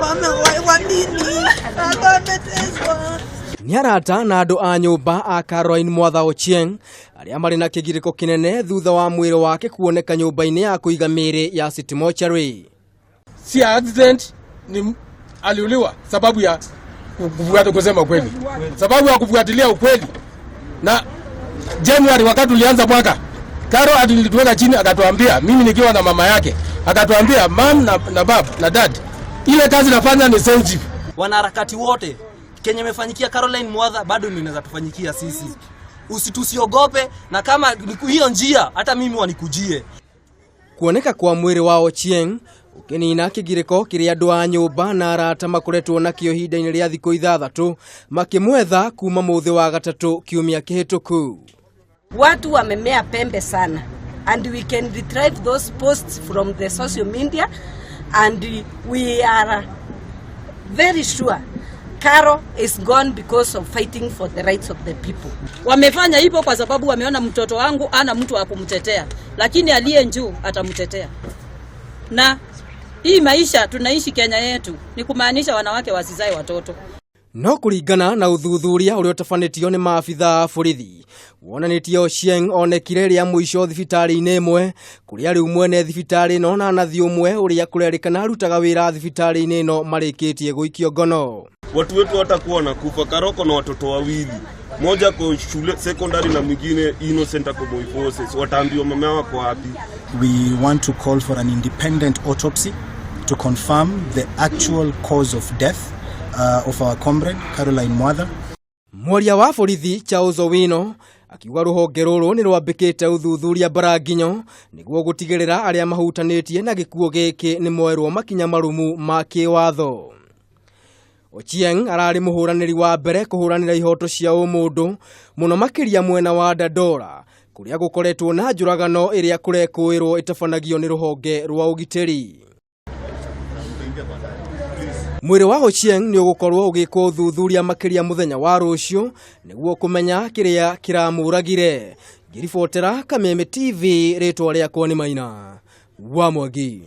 Mama, kwa nini ameteswa? Nĩ arata na andũ a nyũmba a Caroline Mwatha Ochieng arĩa marĩ na kĩgirĩko kĩnene thutha wa mwĩrĩ wake kuoneka nyũmba-inĩ ya kũiga mĩĩrĩ ya City Mortuary. Si accident, ni aliuliwa sababu ya kufuata kusema ukweli, sababu ya kufuatilia ukweli. Na Januari wakati tulianza mwaka, Karo alituweka chini akatuambia, mimi nikiwa na mama yake, akatuambia mum na bab na dad, ile kazi nafanya ni sensitive. Wanaharakati wote, kenye imefanyikia Caroline Mwatha bado ndio inaweza tufanyikia sisi. Usitusiogope, na kama ni hiyo njia hata mimi wanikujie. Kuoneka kwa mwĩrĩ wa Ochieng ũkĩnina kĩgirĩko kĩrĩa andũ a nyũmba na arata makoretwo nakĩo ihinda-inĩ rĩa thikũ 6 makĩmwetha kuma mũthĩ wa gatatũ kiumia kĩhĩtũku. Watu wamemea pembe sana and we can retrieve those posts from the social media and we are very sure Caro is gone because of fighting for the rights of the people. Wamefanya hivyo kwa sababu wameona mtoto wangu ana mtu wa kumtetea, lakini aliye juu atamtetea. Na hii maisha tunaishi Kenya yetu ni kumaanisha wanawake wasizae watoto. No kũringana na ũthuthuria ũrĩa ũtabanĩtio nĩ maabitha a borithi wonanĩtie Ochieng onekire rĩa mũico thibitarĩ-inĩ ĩmwe kũrĩa rĩu mwene thibitarĩ ĩno na nathi ũmwe ũrĩa kũrerĩkana arutaga wĩra thibitarĩ-inĩ ĩno marĩkĩtie gũikio ngono. Watu wetu watakuwa wanakufa. Karoko na watoto wawili, moja ako shule secondary na mwingine innocent ako Moi Forces. Wataambiwa mama yao ako wapi? We want to call for an independent autopsy to confirm the actual cause of death of our comrade Caroline Mwatha. Mwaria wa borithi Charles Owino akiuga rũhonge rũrũ nĩ rwambĩkĩte ũthuthuria mbaranginyo nĩguo gũtigĩrĩra arĩa mahutanĩtie na gĩkuũ gĩkĩ nĩ moerwo makinya marũmu ma kĩwatho. Ochieng ararĩ mũhũranĩri wa mbere kũhũranĩra ihoto cia ũmũndũ mũno makĩria mwena wa Dandora kũrĩa gũkoretwo na njũragano ĩrĩa kũrekũĩrwo ĩtabanagio nĩ rũhonge rwa ũgitĩri. Mwĩrĩ wa Ochieng nĩ ũgũkorwo ũgĩkwo ũthuthuria makĩria mũthenya wa rũciũ nĩguo kũmenya kĩrĩa kĩramũragire. Ngĩribotera Kameme TV, rĩtwa rĩakwa nĩ Maina wa Mwangi.